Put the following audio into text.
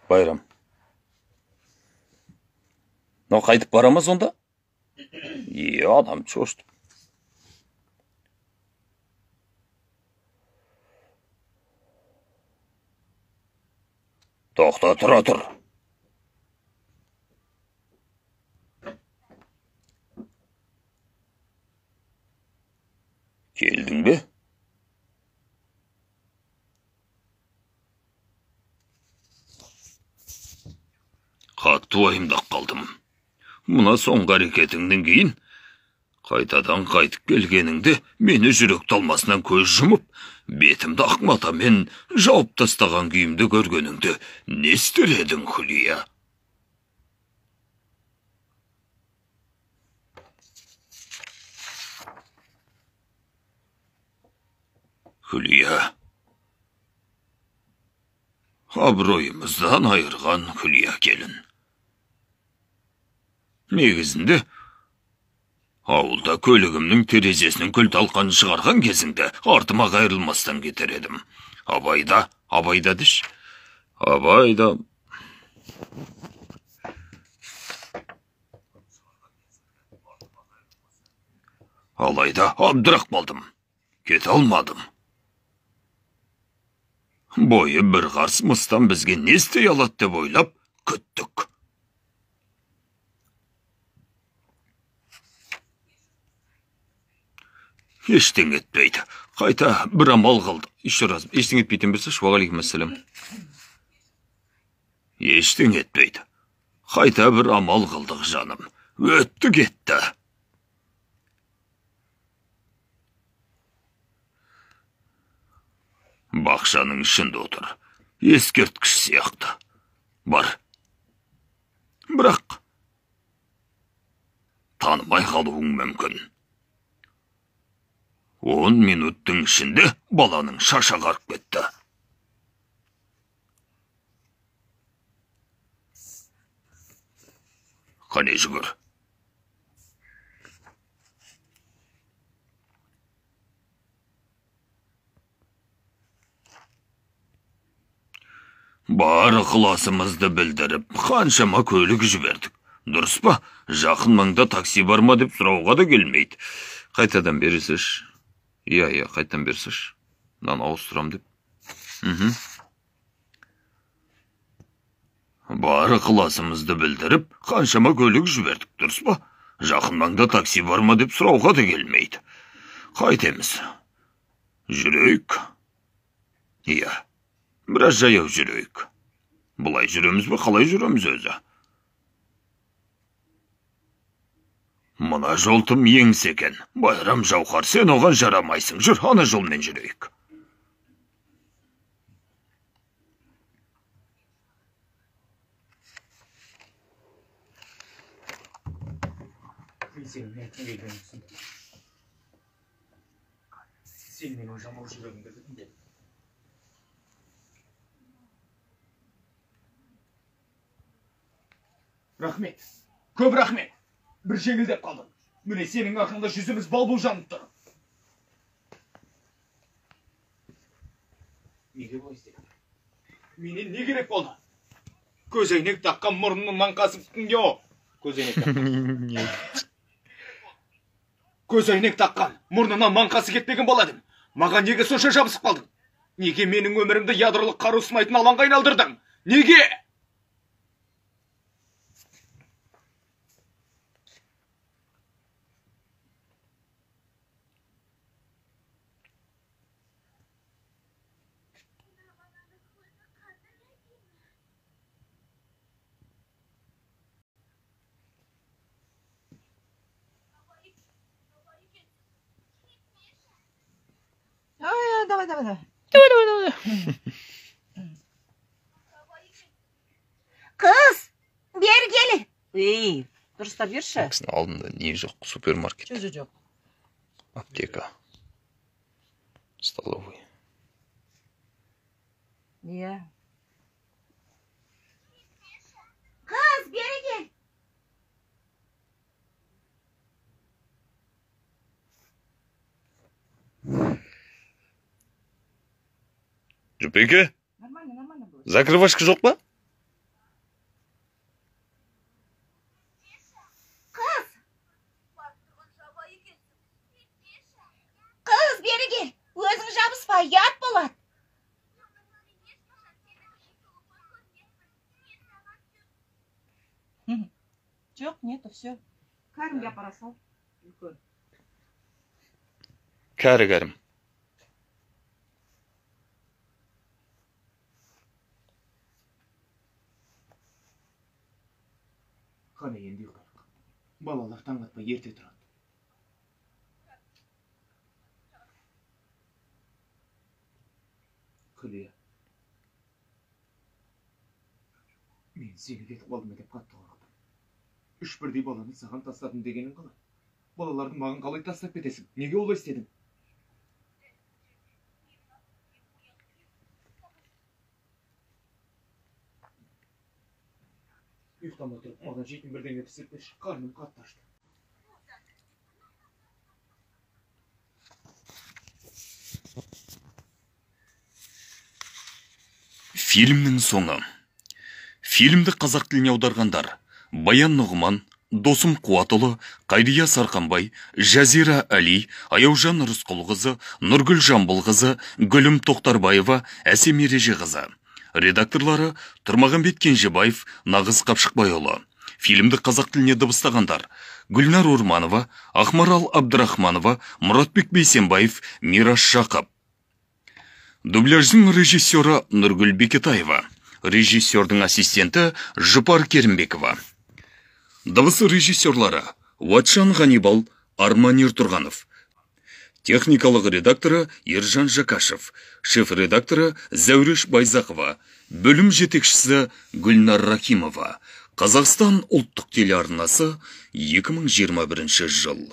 Байрам. Мынау қайтып бара ма сонда? Е, адам шошты. Тоқта, тұра тұр. Келдің бе? Қатты уайымдап қалдым. Мына соңғы әрекетіңнен кейін қайтадан қайтып келгеніңде мені жүрек талмасынан көз жұмып, бетімді ақ матамен жауып тастаған күйімді көргеніңде не істер едің, Хүлия? Хүлия, абыройымыздан айырған Хүлия келін. Негізінде, ауылда көлігімнің терезесінің күл талқанын шығарған кезіңде артыма қайырылмастан кетер едім. Абайда, абайда деш, абайда. Алайда абдырақ болдым, кете алмадым. Бойы бір қарс мыстан бізге не істей алады деп ойлап күттік. Ештеңе етпейді. Қайта бір амал қалды. Еще раз. Ештеңе етпейтін берсеші. Уағалейкум ассалам. Ештеңе етпейді. Қайта бір амал қылдық, жаным. Өтті кетті. Бақшаның ішінде отыр. Ескерткіш сияқты. Бар. Бірақ танымай қалуың мүмкін. 10 минуттың ішінде баланың шашы ағарып кетті. Қане жүгір. Бар ықыласымызды білдіріп, қаншама көлік жібердік. Дұрыс па? Жақын маңда такси бар ма деп сұрауға да келмейді. Қайтадан бересіз. Иә, иә, қайтадан берсеш. Мынаны ауыстырам деп. Бар ықыласымызды білдіріп, қаншама көлік жібердік, дұрыс па? Жақын маңда такси бар ма деп сұрауға да келмейді. Қайтеміз. Жүрейік. Иә, біраз жаяу жүрейік. Бұлай жүреміз бе, қалай жүреміз өзі? Мына жол тым еңіс екен. Байрам Жауһар, сен оған жарамайсың. Жүр, ана жолмен жүрейік. Мен сенің не айтқың келгенін түсіндім. Сен менің жамау жүрегімді бүтіндедің. Рахмет, көп рахмет. Бір жеңілдеп қалдым. Міне сенің арқаңда жүзіміз бал-бұл жанып тұр. Неге бұлай істедің? Менен не керек болды? Көзәйнек таққан мұрнының маңқасы. Көзәйнек таққан. Көзәйнек таққан, мұрнынан маңқасы кетпеген бала едім. Маған неге сонша жабысып қалдың? Неге менің өмірімді ядролық қару сынайтын алаңға айналдырдың? Неге? Давай, давай, давай. Давай, давай, давай. Қыз, бері кел. Ей, дұрыстап берші. Кісінің алдында не жоқ, супермаркет. Жоқ, жоқ. Аптека. Столовый. Иә. Қыз, бері кел. Жұпеке? Нормально, нормально было. Закрывашка жоқ па? Жоқ, нету, все. Кәрімге апара сал. Үлкен. Кәрі Кәрім. Қане, енді ұйықтайық. Балалар таң атпай ерте тұрады. Күлия. Мен сені кетіп қалдым деп қатты қорықтым. Үш бірдей баланы саған тастадым дегенің қалай? Балаларды маған қалай тастап кетесің? Неге олай істедің? Ұйықтамай тұрып маған жейтін бірдеңе пісіріп берші. Қарным қатты ашты. Фильмнің соңы. Фильмді қазақ тіліне аударғандар: Баян Нұғыман, Досым Қуатұлы, Қайрия Сарқанбай, Жазира Әли, Аяужан Рысқұлқызы, Нұргүл Жамбылқызы, Гүлім Тоқтарбаева, Әсем Ережеқызы. Редакторлары Тұрмағамбет Кенжебаев, Нағыз Қапшықбайұлы. Фильмді қазақ тіліне дыбыстағандар: Гүлнар Орманова, Ақмарал Абдрахманова, Мұратбек Бейсенбаев, Мирас Жақып. Дубляждың режиссері Нұргүл Бекетаева. Режиссердің ассистенті Жұпар Керімбекова. Дыбыс режиссерлары Уатжан Ғанибал, Арман Ертұрғанов. Техникалық редакторы Ержан Жақашев, шеф-редакторы Зәуреш Байзақова, бөлім жетекшісі Гүлнар Рахимова. Қазақстан ұлттық телеарнасы, 2021 жыл.